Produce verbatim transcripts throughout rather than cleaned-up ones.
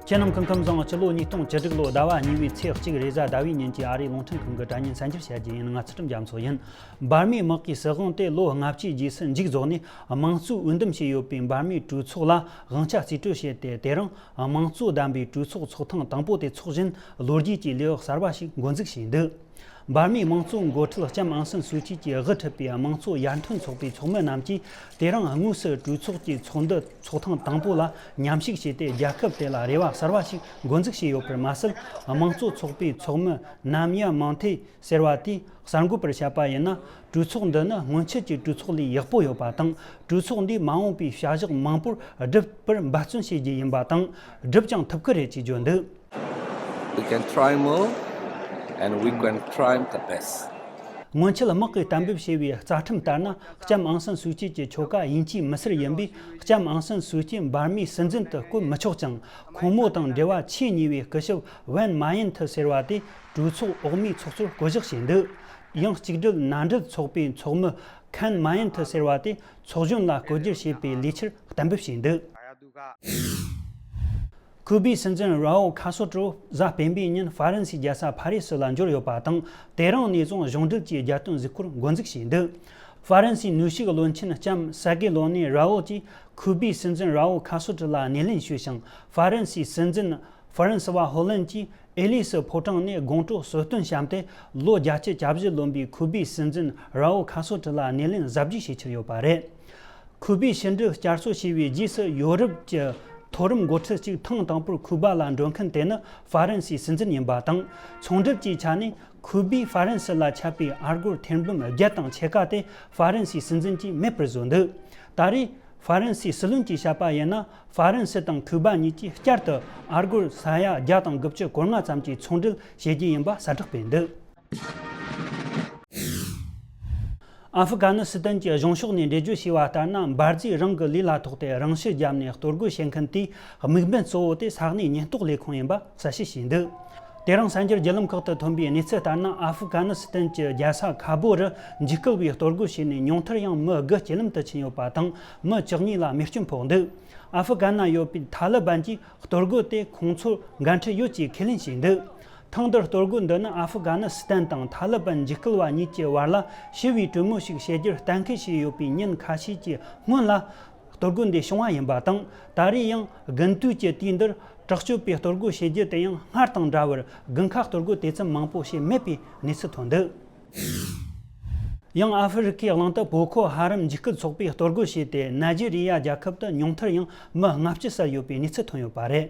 ཁྱེད་རྣམས་སྐུ་ཁམས་བཟང་། སྤྱི་ལོ་ཉིས་སྟོང་བཅུ་དྲུག་ལོ་ཟླ་བ་གཉིས་པའི་ཚེས་གཅིག་རེས་གཟའ་ཟླ་བའི་ཉིན་གྱི་ཨ་རིའི་རླུང་འཕྲིན་ཁང་གི་དྲ་བརྙན་གསར་འགྱུར་བཤད་རྒྱུ་ཡིན། ང་ཚུལ་ཁྲིམས་རྒྱ་མཚོ་ཡིན། འབར་མའི་དམག་གིས་སྲིད་དབང་དེ་ལོ་ལྔ་བཅུའི་རྗེས་སུ་མཇུག་རྫོགས་ནས། དམངས་གཙོའི་འོས་འདེམས་བྱས་ཡོད་པའི་འབར་མའི་གྲོས་ཚོགས་ལ་དབང་ཆ་རྩིས་སྤྲོད་བྱས་ཏེ། དེ་རིང་དམངས་གཙོ་ལྡན་པའི་གྲོས་ཚོགས་ཚོགས་ཐེངས་དང་པོ་དེ་འཚོགས་བཞིན་ལོ་རྒྱུས་ཀྱི་ལེའུ་གསར་བ་ཞིག་འགོ་འཛུགས་བྱས་འདུག་འབར་མའི་དམངས་གཙོའི་འགོ་ཁྲིད་ལྕམ་ཨང་སན་སུའུ་ཅི་གྱིས་དབུ་ཁྲིད་པའི་དམངས་གཙོ་ཡར་ཐོན་ཚོགས་པའི་ཚོགས་མི་རྣམས་ཀྱིས། དེ་རིང་དངོས་སུ་གྲོས་ཚོགས་ཀྱི་ཚོགས་འདུ་ཚོགས་ཐེངས་དང་པོ་ལ་མཉམ་ཞུགས་བྱས་ཏེ། རྒྱལ་ཁབ་དེ་ལ་རེ་བ་གསར་བ་ཞིག་འགོ་འཛུགས་བྱས་ཡོད་པར་མ་ཟད། དམངས་གཙོ་ཚོགས་པའི་ཚོགས་མི་ནམ་ཡ་མང་ཐེ་ཟེར་བ་དེས་གསར་འགོད་པར་བཤད་པ་ཡིན་ན། གྲོས་ཚོགས་འདི་ནི་སྔོན་ཆད་ཀྱི་གྲོས་ཚོགས་ལས་ཡག་པོ་ཡོད་པ་དང་། གྲོས་ཚོགས་འདིས་མ་འོངས་པའི་བྱ་གཞག་མང་པོར་བསྒྲུབ་པར་འབད་བརྩོན་བྱེད་རྒྱུ་ཡིན་པ་དང་། བསྒྲུབ་ཀྱང་ཐུབ་ཀྱི་རེད་ཅེས་བརྗོད་འདུག We can try more and we can try the best. སྔོན་ཆད་དམག་གིས་གཏན་འབེབས་བྱས་པའི་རྩ་ཁྲིམས་ལྟར་ན། ལྕམ་ཨང་སན་སུའུ་ཅི་གི་ཁྱོ་ག་དབྱིན་ཇིའི་མི་སེར་ཡིན་པས། ལྕམ་ཨང་སན་སུའུ་ཅི་འབར་མའི་སྲིད་འཛིན་དུ་བསྐོ་མི་ཆོག་ཅིང་། ཁོང་མོ་དང་འབྲེལ་བ་ཆེས་ཉེ་བའི་སྐུ་ཞབས་ཝན་མ་ཡན་ཐི་ཟེར་བ་དེ་གྲོས་ཚོགས་འོག་མའི་ཚོགས་གཙོར་བསྐོ་གཞག་བྱས་འདུག་ཡང་གཅིག་སྒྲིལ་མནའ་འབྲེལ་ཚོགས་པའི་ཚོགས་མི་ཁན་མ་ཡན་ཐི་ཟེར་བ་དེ་ཚོགས་གཞོན་ལ་བསྐོ་བསྒྱུར་བྱེད་པའི་ལས་འཆར་གཏན་འབེབས་བྱས་འདུག་ཁུ་བའི་སྲིད་འཛིན་ར་ཨུལ་ཁ་སོ་ཏྲོ་གཟའ་སྤེན་པའི་ཉིན་ཧྥ་རན་སིའི་རྒྱལ་ས་ཕ་རི་སི་ལ་འབྱོར་ཡོད་པ་དང་། དེ་རིང་ནས་བཟུང་གཞུང་འབྲེལ་གྱི་རྒྱལ་དོན་གཟིགས་སྐོར་འགོ་འཛུགས་བྱས་འདུག་ཧྥ་རན་སིའི་ནུས་ཤུགས་བློན་ཆེན་ལྕམ་ས་གེ་ལོ་ནེ་ར་ཨུལ་གྱིས་ཁུ་བའི་སྲིད་འཛིན་ར་ཨུལ་ཁ་སོ་ཏྲོ་ལ་སྣེ་ལེན་ཞུས་ཤིང་། ཧྥ་རན་སིའི་སྲིད་འཛིན་ཧྥ་རན་སི་ཝ་ཧོ་ལན་གྱིས་ཨེ་ལི་སི་ཕོ་བྲང་ནས་དགོང་དྲོ་གསོལ་སྟོན་བཤམས་ཏེ། ལོ་བརྒྱད་ཅུ་གྱ་བཞི་ལོན་པའི་ཁུ་བའི་སྲིད་འཛིན་ར་ཨུལ་ཁ་སོ་ཏྲོ་ལ་སྣེ་ལེན་གཟབ་རྒྱས་བྱེད་འཆར་ཡོད་པ་རེད། ཁུ་བའི་ཕྱི་འབྲེལ་བསྐྱར་གསོ་བྱས་པའི་རྗེས་སུ། ཡོ་རོབ་ཀྱི་མཐོ་རིམ་འགོ་ཁྲིད་ཅིག་ཐེངས་དང་པོར་ཁུ་བ་ལ་འགྲོ་མཁན་དེ་ནི་ཧྥ་རན་སིའི་སྲིད་འཛིན་ཡིན་པ་དང་། ཚོང་འབྲེལ་གྱི་ཆ་ནས་ཁུ་བས་ཧྥ་རན་སི་ལ་ཆད་པའི་ཨ་སྒོར་ཐེར་འབུམ་བརྒྱད་དང་ཕྱེད་ཀ་དེ་ཧྥ་རན་སིའི་སྲིད་འཛིན་གྱིས་མེད་པར་བཟོས་འདུག་ད་རེས་ཧྥ་རན་སིའི་སྲིད་བློན་གྱིས་བཤད་པ་ཡིན་ན། ཧྥ་རན་སི་དང་ཁུ་བ་གཉིས་ཀྱིས་བསྐྱར་དུ་ཨ་སྒོར་ས་ཡ་བརྒྱ་དང་དགུ་བཅུ་གོ་ལྔ་ཙམ་གྱི་ཚོང་འབྲེལ་བྱེད་རྒྱུ་ཡིན་པ་གསལ་བསྒྲགས་སྤེལ་འདུག་ཨ་ཧྥུ་གྷ་ནི་སི་ཐན་གྱི་གཞུང་ཕྱོགས་ནས་འགྲེལ་བརྗོད་བྱས་པ་ལྟར་ན། འབར་རྫས་རང་གི་ལུས་ལ་ཐོགས་ཏེ་རང་ཤི་བརྒྱབ་ནས་གཏོར་རྒོལ་བྱེད་མཁན་དེའི་དམིགས་འབེན་གཙོ་བོ་དེ་ས་གནས་ཉེན་རྟོག་ལས་ཁུངས་ཡིན་པ་གསལ་བཤད་བྱས་འདུག་དེ་རིང་གསར་འགྱུར་བརྒྱུད་ལམ་ཁག་ཏུ་ཐོན་པའི་གནས་ཚུལ་ལྟར་ན། ཨ་ཧྥུ་གྷ་ནི་སི་ཐན་གྱི་རྒྱལ་ས་ཁ་བོ་རུ་འཇིགས་སྐུལ་བས་གཏོར་རྒོལ་བྱས་ནས། ཉུང་མཐར་ཡང་མི་དགུ་རྐྱེན་ལམ་དུ་ཕྱིན་ཡོད་པ་དང་། མི་བཅུ་གཉིས་ལ་རྨས་སྐྱོན་ཕོག་འདུག་ཨ་ཧྥུ་གྷ་ནི་ཡོད་པའི་ཐ་ལི་བན་གྱིས་གཏོར་རྒོལ་དེ་ཁོང་ཚོར་འགན་འཁྲི་ཡོད་ཅེས་ཁས་ལེན་བྱས་འདུག་ཐེངས་འདིར་གཏོར་རྒོལ་འདི་ནི་ཨ་ཧྥུ་གྷ་ནི་སི་ཐན་དང་ཐ་ལི་བན་འཇིགས་སྐུལ་བ་གཉིས་ཀྱི་བར་ལ་ཞི་བའི་གྲོས་མོལ་ཞིག་བྱེད་རྒྱུར་གཏན་འཁེལ་བྱས་ཡོད་པའི་ཉིན་ཁ་ཤས་ཀྱི་སྔོན་ལ་གཏོར་རྒོལ་འདི་བྱུང་བ་ཡིན་པ་དང་། ད་རེས་ཡང་དགུན་དུས་ཀྱི་དུས་འདིར་དྲག་སྤྱོད་པའི་གཏོར་རྒོལ་བྱེད་རྒྱུ་དེ་ཡང་སྔར་དང་འདྲ་བར་དགུན་ཁ་གཏོར་རྒོལ་དེ་ཙམ་མང་པོ་བྱས་མེད་པའི་གནས་ཚུལ་ཐོན་འདུག་ཡང་ཨ་ཧྥེ་རི་ཁའི་གླིང་དུ་བོ་ཁོ་ཧ་རམ་འཇིགས་སྐུལ་ཚོགས་པས་གཏོར་རྒོལ་བྱས་ཏེ། ནཱི་ཇི་རི་ཡ་རྒྱལ་ཁབ་ཏུ་ཉུང་མཐར་ཡང་མི་ལྔ་བཅུ་བསད་ཡོད་པའི་གནས་ཚུལ་ཐོན་ཡོད་པ་རེད།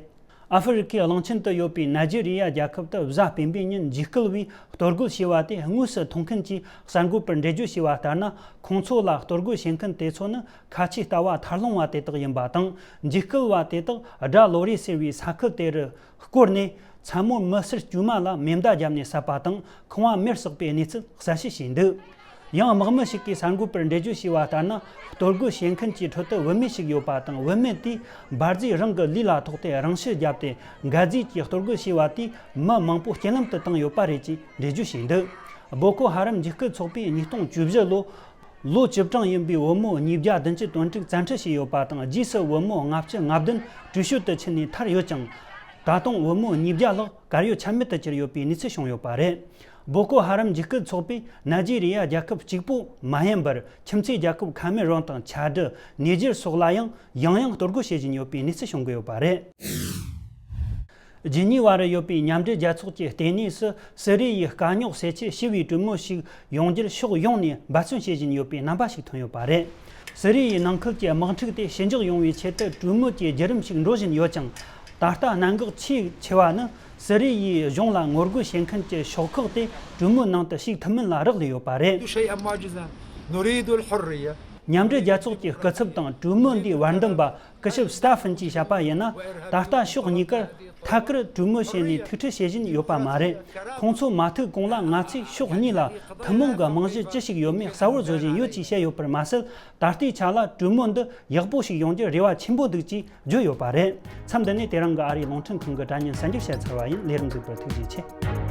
ཨ་ཧྥེ་རི་ཁའི་གླིང་ཆེན་དུ་ཡོད་པའི་ནཱི་ཇི་རི་ཡ་རྒྱལ་ཁབ་ཏུ་གཟའ་སྤེན་པའི་ཉིན་འཇིགས་སྐུལ་བས་གཏོར་རྒོལ་བྱས་པ་དེ་དངོས་སུ་མཐོང་མཁན་གྱིས་གསར་འགོད་པར་འགྲེལ་བརྗོད་བྱས་པ་ལྟར་ན། ཁོང་ཚོ་ལ་གཏོར་རྒོལ་བྱེད་མཁན་དེ་ཚོ་ནི་ཁ་ཆེའི་ལྟ་བ་མཐར་ལྷུང་བ་དེ་དག་ཡིན་པ་དང་། འཇིགས་སྐུལ་བ་དེ་དག་སྦྲ་ལོ་རེ་ཟེར་བའི་ས་ཁུལ་དེ་རུ་བསྐོར་ནས། མཚན་མོར་མི་སེར་དཀྱུས་མ་ལ་མེ་མདའ་བརྒྱབ་ནས་བསད་པ་དང་། ཁང་བ་མེར་བསྲེགས་པའི་གནས་ཚུལ་གསལ་བཤད་བྱས་འདུག་ཡང་དམག་མི་ཞིག་གིས་གསར་འགོད་པར་འགྲེལ་བརྗོད་བྱས་པ་ལྟར་ན། གཏོར་རྒོལ་བྱེད་མཁན་གྱི་ཁྲོད་དུ་བུད་མེད་ཞིག་ཡོད་པ་དང་། བུད་མེད་དེས་འབར་རྫས་རང་གི་ལུས་ལ་ཐོགས་ཏེ་རང་ཤི་བརྒྱབ་སྟེ། འགས་རྫས་ཀྱིས་གཏོར་རྒོལ་བྱས་པ་དེས་མི་མང་པོ་རྐྱེན་ལམ་དུ་བཏང་ཡོད་པ་རེད་ཅེས་འགྲེལ་བརྗོད་བྱས་འདུག་བོ་ཁོ་ཧ་རམ་འཇིགས་སྐུལ་ཚོགས་པས་ཉིས་སྟོང་བཅུ་བཞི་ལོ། ལོ་བཅུ་གྲངས་ཡིན་པའི་བུ་མོ་ཉིས་བརྒྱ་བདུན་ཅུ་དོན་དྲུག་བཙན་ཁྲིད་བྱས་ཡོད་པ་དང་། རྗེས་སུ་བུ་མོ་ལྔ་བཅུ་ང་བདུན་བྲོས་བྱོལ་དུ་ཕྱིན་ནས་ཐར་ཡོད་ཀྱང་། ད་དུང་བུ་མོ་ཉིས་བརྒྱ་ལྷག་གར་ཡོད་ཆ་མེད་དུ་གྱུར་ཡོད་པའི་གནས་ཚུལ་བྱུང་ཡོད་པ་རེད། བོ་ཁོ་ཧ་རམ་འཇིགས་སྐུལ་ཚོགས་པས་ནཱི་ཇི་རི་ཡ་རྒྱལ་ཁབ་གཅིག་པུ་མ་ཡིན་པར། ཁྱིམ་མཚེས་རྒྱལ་ཁབ་ཁ་མེ་རོན་དང་ཆ་ཌི། ནེ་ཇེར་སོགས་ལ་ཡང་ཡང་ཡང་གཏོར་རྒོལ་བྱེད་བཞིན་ཡོད་པའི་གནས་ཚུལ་བྱུང་གི་ཡོད་པ་རེད། ཇི་ནི་ཝ་རུ་ཡོད་པའི་མཉམ་འབྲེལ་རྒྱལ་ཚོགས་ཀྱི་ལྟེ་གནས་སུ། སི་རི་ཡའི་དཀའ་རྙོག་སེལ་ཆེད་ཞི་བའི་གྲོས་མོལ་ཞིག་ཡོང་རྒྱུར་ཕྱོགས་ཡོངས་ནས་འབད་བརྩོན་བྱེད་བཞིན་ཡོད་པའི་རྣམ་པ་ཞིག་ཐོན་ཡོད་པ་རེད། སི་རི་ཡའི་ནང་ཁུལ་གྱི་དམག་འཁྲུག་དེ་ཞི་འཇགས་ཡོང་བའི་ཆེད་དུ་གྲོས་མོལ་གྱི་བརྒྱུད་རིམ་ཞིག་འགྲོ་བཞིན་ཡོད་ཀྱང་། ད་ལྟ་གནད་འགག་ཆེས་ཆེ་བ་ནི། སི་རི་ཡའི་གཞུང་ལ་ངོ་རྒོལ་བྱེད་མཁན་གྱི་ཤོག་ཁག་དེ་གྲོས་མོལ་ནང་དུ་ཞུགས་ཐུབ་མིན་ལ་རག་ལས་ཡོད་པ་རེད། شيئا معجزا، نريد الحرية. མཉམ་འབྲེལ་རྒྱལ་ཚོགས་ཀྱི་སྐུ་ཚབ་དང་གྲོས་མོལ་འདིའི་བར་འདུམ་པ་སྐུ་ཞབས་སི་ཏ་ཧྥན་གྱིས་བཤད་པ་ཡིན་ན། ད་ལྟ་ཕྱོགས་གཉིས་ཀར་ཐད་ཀར་གྲོས་མོལ་བྱས་ནས་ཐུག་འཕྲད་བྱེད་བཞིན་ཡོད་པ་མ་རེད། ཁོང་ཚོ་མ་ཐུག་གོང་ལ་ང་ཚོས་ཕྱོགས་གཉིས་ལ་ཐུན་མོང་གི་རྨང་གཞི་ཅི་ཞིག་ཡོད་མེད་གསལ་བོར་བཟོ་བཞིན་ཡོད་ཅེས་བཤད་ཡོད་པར་མ་ཟད། ད་ལྟའི་ཆ་ལ་གྲོས་མོལ་འདི་ཡག་པོ་ཞིག་ཡོང་རྒྱུར་རེ་བ་ཆེན་པོ་འདུག་ཅེས་བརྗོད་ཡོད་པ་རེད། མཚམས་འདི་ནས་དེ་རིང་གི་ཨ་རིའི་རླུང་འཕྲིན་ཁང་གི་དྲ་བརྙན་གསར་འགྱུར་བཤད་ཚར་བ་ཡིན། ལས་རིམ་གཟིགས་པར་ཐུགས་རྗེ་ཆེ།